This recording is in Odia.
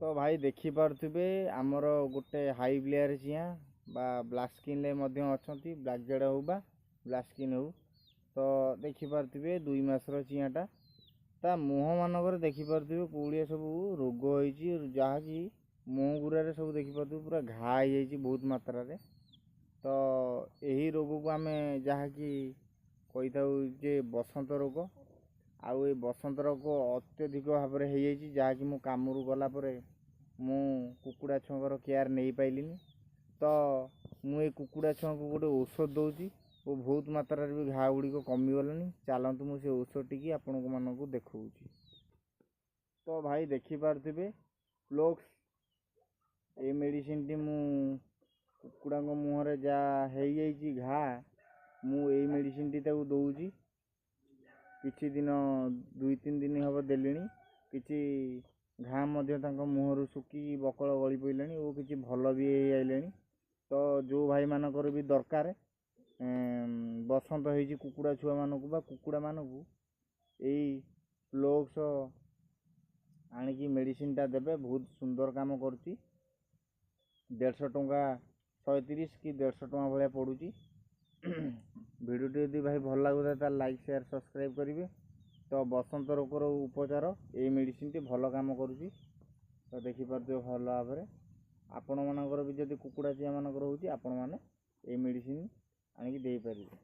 ତ ଭାଇ, ଦେଖିପାରୁଥିବେ ଆମର ଗୋଟେ ହାଇ ବ୍ଲେୟାର ଚିଆଁ ବା ବ୍ଲାକ୍ ସ୍କିନ୍ରେ ମଧ୍ୟ ଅଛନ୍ତି, ବ୍ଲାକ୍ ଜେଡ଼୍ ହେଉ ବା ବ୍ଲାକ୍ ସ୍କିନ୍ ହେଉ। ତ ଦେଖିପାରୁଥିବେ 2 ମାସର ଚିଆଁଟା, ତା ମୁହଁ ମାନଙ୍କରେ ଦେଖିପାରୁଥିବେ କେଉଁଳିଆ ସବୁ ରୋଗ ହେଇଛି, ଯାହାକି ମୁହଁ ଗୁରାରେ ସବୁ ଦେଖିପାରୁଥିବେ ପୁରା ଘା ହେଇଯାଇଛି ବହୁତ ମାତ୍ରାରେ। ତ ଏହି ରୋଗକୁ ଆମେ ଯାହାକି କହିଥାଉ ଯେ ବସନ୍ତ ରୋଗ। ଆଉ ଏ ବସନ୍ତ ରୋଗ ଅତ୍ୟଧିକ ଭାବରେ ହେଇଯାଇଛି, ଯାହାକି ମୁଁ କାମରୁ ଗଲା ପରେ ମୁଁ କୁକୁଡ଼ା ଛୁଆଙ୍କର କେୟାର ନେଇପାରିଲିନି। ତ ମୁଁ ଏ କୁକୁଡ଼ା ଛୁଆଙ୍କୁ ଗୋଟେ ଔଷଧ ଦେଉଛି ଓ ବହୁତ ମାତ୍ରାରେ ବି ଘା ଗୁଡ଼ିକ କମିଗଲାଣି। ଚାଲନ୍ତୁ, ମୁଁ ସେ ଔଷଧଟିକି ଆପଣଙ୍କ ମାନଙ୍କୁ ଦେଖାଉଛି। ତ ଭାଇ, ଦେଖିପାରୁଥିବେ ପ୍ଲୋକ୍ସ, ଏଇ ମେଡ଼ିସିନଟି ମୁଁ କୁକୁଡ଼ାଙ୍କ ମୁହଁରେ ଯାହା ହେଇଯାଇଛି ଘା, ମୁଁ ଏଇ ମେଡ଼ିସିନଟି ତାକୁ ଦେଉଛି। କିଛି ଦିନ, 2-3 ଦିନ ହେବ ଦେଲିଣି। କିଛି ଘା ମଧ୍ୟ ତାଙ୍କ ମୁହଁରୁ ଶୁଖି ବକଳ ଗଳି ପଡ଼ିଲାଣି ଓ କିଛି ଭଲ ବି ହେଇଆଇଲେଣି। ତ ଯେଉଁ ଭାଇମାନଙ୍କର ବି ଦରକାର, ବସନ୍ତ ହେଇଛି କୁକୁଡ଼ା ଛୁଆମାନଙ୍କୁ ବା କୁକୁଡ଼ାମାନଙ୍କୁ, ଏଇ ପ୍ଲୋକ୍ସ ଆଣିକି ମେଡ଼ିସିନଟା ଦେବେ। ବହୁତ ସୁନ୍ଦର କାମ କରୁଛି। 150 ଟଙ୍କା, 130 କି 150 ଟଙ୍କା ଭଳିଆ ପଡ଼ୁଛି। ଭିଡ଼ିଓଟି ଯଦି ଭାଇ ଭଲ ଲାଗୁଥାଏ, ତାହେଲେ ଲାଇକ୍, ସେୟାର, ସବସ୍କ୍ରାଇବ୍ କରିବେ। ତ ବସନ୍ତ ରୋଗର ଉପଚାର ଏଇ ମେଡ଼ିସିନଟି ଭଲ କାମ କରୁଛି। ତ ଦେଖିପାରୁଥିବେ ଭଲ ଭାବରେ, ଆପଣମାନଙ୍କର ବି ଯଦି କୁକୁଡ଼ା ଚିଆଁମାନଙ୍କର ହେଉଛି, ଆପଣମାନେ ଏଇ ମେଡ଼ିସିନ ଆଣିକି ଦେଇପାରିବେ।